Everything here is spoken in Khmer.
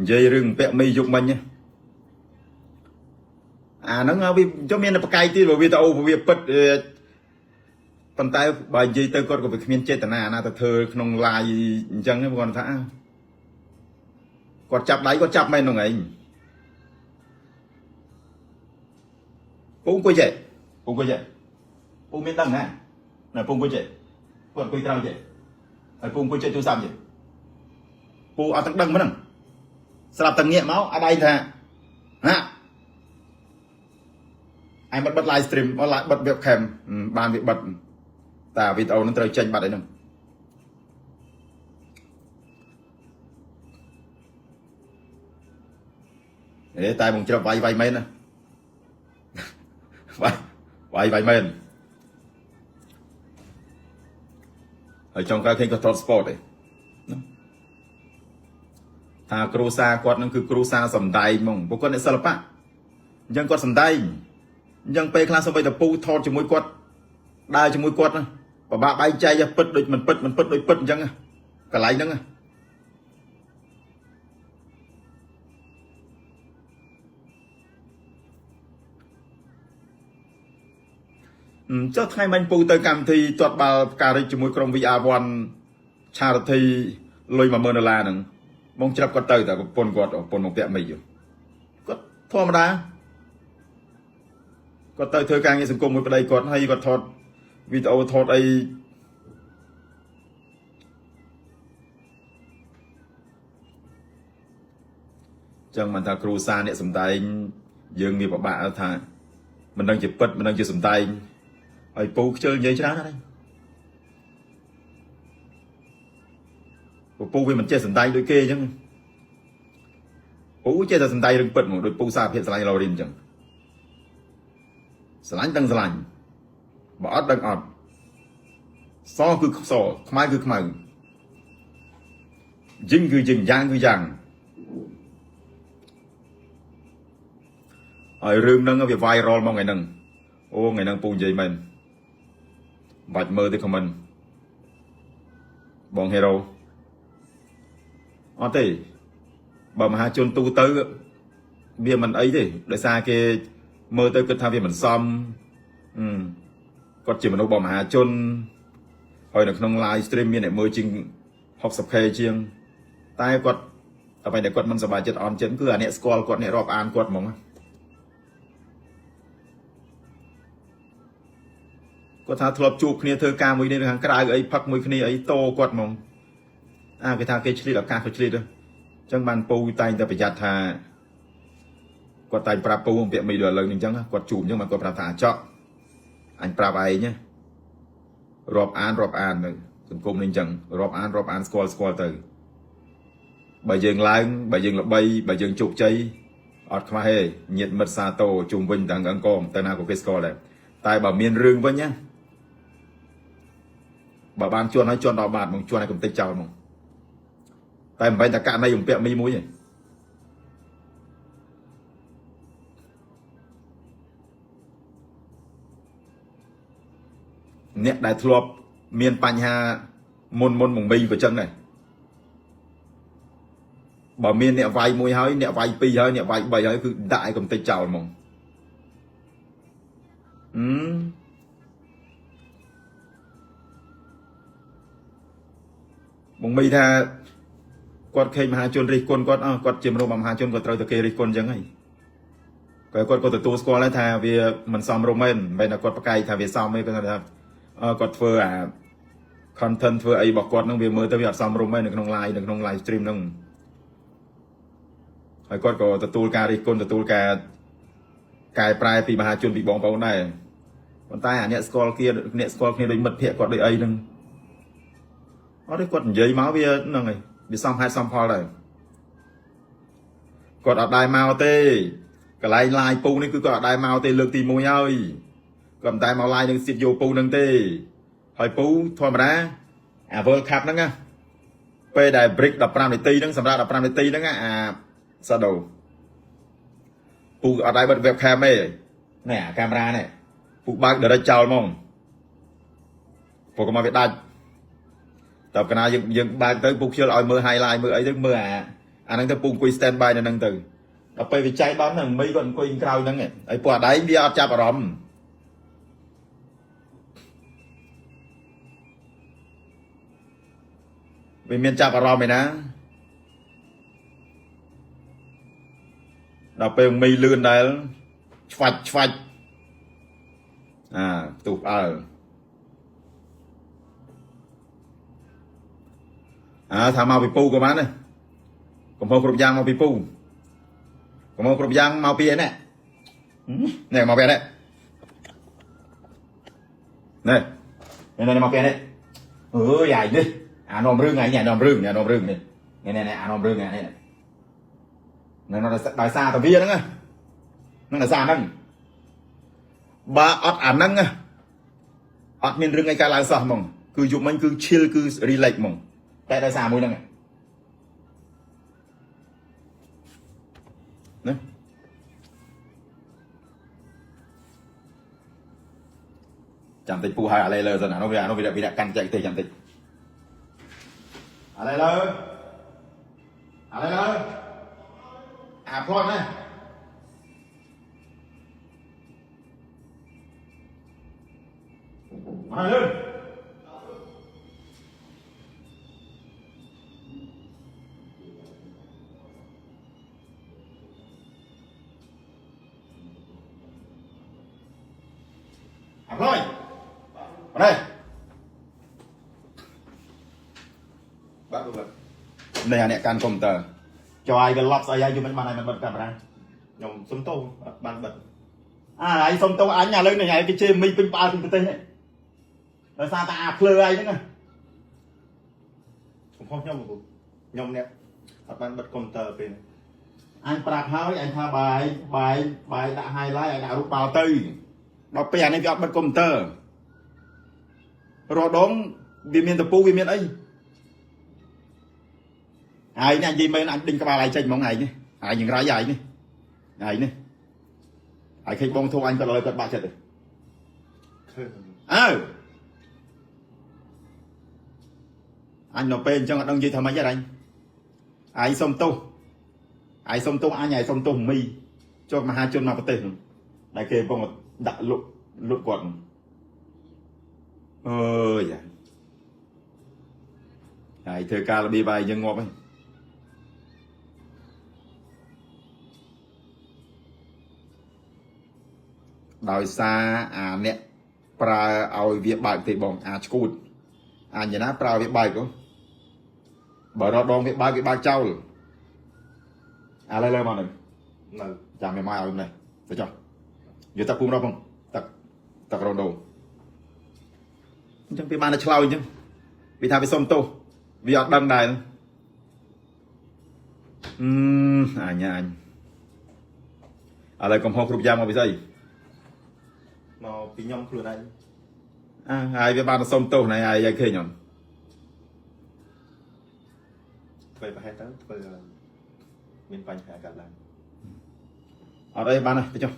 និយាយរឿងពាក់មីយុគមិញណាអាហ្នឹងវាចុះមានបកាយទៀតបើវាទៅអូវាពិតប៉ុន្តែបើនិយាយទៅគាត់ក៏វាគ្មានចេតនាណាទៅធ្វើក្នុង live អញ្ចឹងគាត់ថាគាត់ចាប់ដៃគាត់ចាប់មែនហ្នឹងឯងពូអង្គុយចេះពូអង្គុយចេះពូមានដឹងណាណែពូអង្គុយចេះគាត់អង្គុយក្រោយចេះហើយពូអង្គុយចេះទូរស័ព្ទចេះពូអត់ទាំងដឹងហ្នឹងស្រាប់តែងាកមកអត់ឯងថាហាឯងបិទបិទ live stream អត់បិទ webcam បានវាបិទតាវីដេអូហ្នឹងត្រូវចេញបាត់អីហ្នឹងអេតែបងជ្រឹបវាយវាយមែនណាវាយវាយវាយមែនហើយចុងក្រោយឃើញគាត់ថត sport ឯងថាគ្រូសាគាត់នឹងគឺគ្រូសាសំដែងហ្មងពួកគាត់អ្នកសិល្បៈអញ្ចឹងគាត់សំដែងអញ្ចឹងពេលខ្លះសូម្បីតែពូថតជាមួយគាត់ដើរជាមួយគាត់ណាពិបាកបែងចែកពិតដូចមិនពិតមិនពិតដូចពិតអញ្ចឹងកន្លែងហ្នឹងចុះថ្ងៃមិញពូទៅកម្មវិធីទាត់បាល់ផ្ការិចជាមួយក្រុម VR1 Charity លុយ10000ដុល្លារហ្នឹងបងច្រាប់គាត់ទៅតែប្រពន្ធគាត់ប្រពន្ធមកពាក់មីគាត់ធម្មតាគាត់ទៅធ្វើការងារសង្គមមួយប្តីគាត់ហើយគាត់ថតវីដេអូថតអីចឹងមិនថាគ្រូសាអ្នកសំដែងយើងមានប្របាក់ថាមិនដឹងជាពិតមិនដឹងជាសំដែងហើយពូខ្ជិលនិយាយច្រើនណាស់ពូវាមិនចេះសំដែងដូចគេអញ្ចឹងពូចេះតែសំដែងរឿងពិតហ្មងដូចពូសារភាពស្រឡាញ់ឡូរីនអញ្ចឹងស្រឡាញ់ដឹងស្រឡាញ់បើអត់ដឹងអត់សគឺសខ្មៅគឺខ្មៅយឹងគឺយឹងយ៉ាងគឺយ៉ាងហើយរឿងហ្នឹងវា viral មកថ្ងៃហ្នឹងអូថ្ងៃហ្នឹងពូនិយាយមែនបាច់មើលទេ comment បង hero អត់ទេបើមហាជនទូទៅវាមិនអីទេដោយសារគេមើលទៅគិតថាវាមិនសមគាត់ជាមនុស្សរបស់មហាជនហើយនៅក្នុង live stream មានអ្នកមើលជាង 60K ជាងតែគាត់អ្វីដែលគាត់មិនសប្បាយចិត្តអន់ចិត្តគឺអាអ្នកស្គាល់គាត់អ្នករាប់អានគាត់ហ្មងគាត់ថាធ្លាប់ជួបគ្នាធ្វើការមួយគ្នានៅខាងក្រៅអីផឹកមួយគ្នាអីតគាត់ហ្មងអាគេថាគេឆ្លៀតឱកាសគាត់ឆ្លៀតអញ្ចឹងបានពូតែងតែប្រយ័ត្នថាគាត់តែងប្រាប់ពូអំពាក់មីដល់ឥឡូវនេះអញ្ចឹងគាត់ជួបអញ្ចឹងបានគាត់ប្រាប់ថាអាចក់អញប្រាប់ឯងណារាប់អានរាប់អាននៅសង្គមនេះអញ្ចឹងរាប់អានរាប់អានស្គាល់ស្គាល់ទៅបើយើងឡើងបើយើងល្បីបើយើងជោគជ័យអត់ខ្វះទេញាតមិត្តសាតោជុំវិញទាំងអង្គមទៅណាក៏គេស្គាល់ដែរតែបើមានរឿងវិញណាបើបានជន់ហើយជន់ដល់បាតមកជន់ឲ្យកំទេចចោលមកតែមិនមែនតែករណីបំពាក់មីមួយទេអ្នកដែលធ្លាប់មានបញ្ហាមុនមុនមកមីក៏ចឹងដែរបើមានអ្នកវាយមួយហើយអ្នកវាយពីរហើយអ្នកវាយ3ហើយគឺដាក់ឲ្យកំទេចចោលហ្មងអឺបងមីថាគាត់ឃើញមហាជនរិះគន់គាត់អើគាត់ជាមនុស្សមហាជនគាត់ត្រូវតែគេរិះគន់ចឹងហើយគាត់ក៏ទទួលស្គាល់ដែរថាវាមិនសមរម្យមែនមិនមែនថាគាត់ប្រកែកថាវាសមទេគាត់ថាគាត់ធ្វើអា content ធ្វើអីរបស់គាត់នឹងវាមើលទៅវាអត់សមរម្យមែននៅក្នុង live នៅក្នុង live stream ហ្នឹងហើយគាត់ក៏ទទួលការរិះគន់ទទួលការកែប្រែពីមហាជនពីបងប្អូនដែរប៉ុន្តែអាអ្នកស្គាល់គ្នាអ្នកស្គាល់គ្នាដូចមិត្តភក្តិគាត់ដូចអីហ្នឹងអត់ទេគាត់និយាយមកវាហ្នឹងហើយវាសមហេតុសមផលដែរគាត់អត់ដែរមកទេកន្លែង live ពូនេះគឺគាត់អត់ដែរមកទេលើកទី1ហើយគាត់មិនតែមក live នឹងស្ទីឌីយោពូហ្នឹងទេហើយពូធម្មតាអា World Cup ហ្នឹងណាពេលដែល break 15នាទីហ្នឹងសម្រាប់15នាទីហ្នឹងអាសាដូពូអត់ដែរបិទ webcam ទេនេះអាកាមេរ៉ានេះពូបើក direct ចោលហ្មងពូក៏មកវាដាច់តើកណាយើងយើងបើកទៅពូខ្ជិលឲ្យមើល highlight មើលអីទៅមើលអា អាហ្នឹងទៅពូអង្គុយ stand by នៅហ្នឹងទៅដល់ពេលវាចៃដន្យហ្នឹងមីគាត់អង្គុយក្រោយហ្នឹងហើយពួកអាដៃវាអត់ចាប់អារម្មណ៍វាមានចាប់អារម្មណ៍ឯណាដល់ពេលមីលឿនដែលឆ្វាច់ឆ្វាច់អាផ្ទុះផ្អើលអើថាមកពីពូក៏បានដែរកំហុសគ្រប់យ៉ាងមកពីពូកំហុសគ្រប់យ៉ាងមកពីអីនេះនេះមកពីអីនេះនេះនេះមកពីអីនេះអើយអាយនេះអានំរឿងអាយនេះអានំរឿងអានំរឿងនេះនេះនេះអានំរឿងនេះនេះនៅដោយសារតាវាហ្នឹងហ្នឹងដោយសារហ្នឹងបើអត់អាហ្នឹងអត់មានរឿងអីកើតឡើងសោះហ្មងគឺយប់មិញគឺ chill គឺ relax ហ្មងតែដោយសារមួយហ្នឹងណាចាំតិចពូឲ្យអាឡេលើសិនអានោះវាអានោះវាវាកាន់ចែកទេចាំតិចអាឡេលើអាឡេលើអាផ្លត់ណាមកលើអាផ្លយមកនេះ បាទបាទ នេះអាអ្នកកាន់កុំព្យូទ័រចុះឲ្យវាឡប់ស្អីហើយយូរមិនបានឲ្យមិនបិទកាមេរ៉ា ខ្ញុំសុំទោសអត់បានបិទ អាឯងសុំទោសអញឥឡូវនេះឯងគេជេរមីពេញផ្អើលពេញប្រទេសនេះដោយសារតែអាភ្លើឯងហ្នឹងណា កំហុសខ្ញុំពូខ្ញុំអ្នកអត់បានបិទកុំព្យូទ័រពេលនេះ អញប្រាប់ហើយអញថាបាយបាយបាយដាក់ highlight ឲ្យដាក់រូបបាល់ទៅដល់ពេលអានេះវាអត់បិទកុំព្យូទ័ររដងវាមានតពូវាមានអីឯងនេះនិយាយមែនអញដេញក្បាលឯងចេញហ្មងឯងនេះឯងយ៉ាងរៃឯងនេះឯងនេះឯងឃើញបងធូអញក៏លើគាត់បាក់ចិត្តទេ ឃើញ អើអញដល់ពេលអញ្ចឹងអត់ដឹងនិយាយថាម៉េចទេអញឯងសុំទោសឯងសុំទោសអញឯងសុំទោសមីចុះមហាជនមកប្រទេសនោះដែលគេកំពុងដាក់លុកលុកគាត់នោះអើយហើយធ្វើការរបៀបឯងយើងងាប់ហើយដោយសារអាអ្នកប្រើឲ្យវាបើកទេបងអាឆ្កួតអញណាប្រើវាបើកហ៎បើរត់ដងវាបើកវាបើកចោលឥឡូវលើមកនេះ នៅ ចាំវាមកឲ្យនេះទៅចុះយកទឹកពុំរកផងទឹកទឹករ៉ូដូអញ្ចឹងវាបានតែឆ្លើយអញ្ចឹងវាថាវាសុំទោសវាអត់ដឹងដែរអឺអញអញឥឡូវកំហុសគ្រប់យ៉ាងមកពីស្អី មកពីខ្ញុំខ្លួនឯង អើហើយវាបានទៅសុំទោសណែហើយឲ្យឃើញអត់ ធ្វើប្រហែលទៅធ្វើឲ្យមានបញ្ហាកើតឡើង អត់អីបានហើយទៅចុះ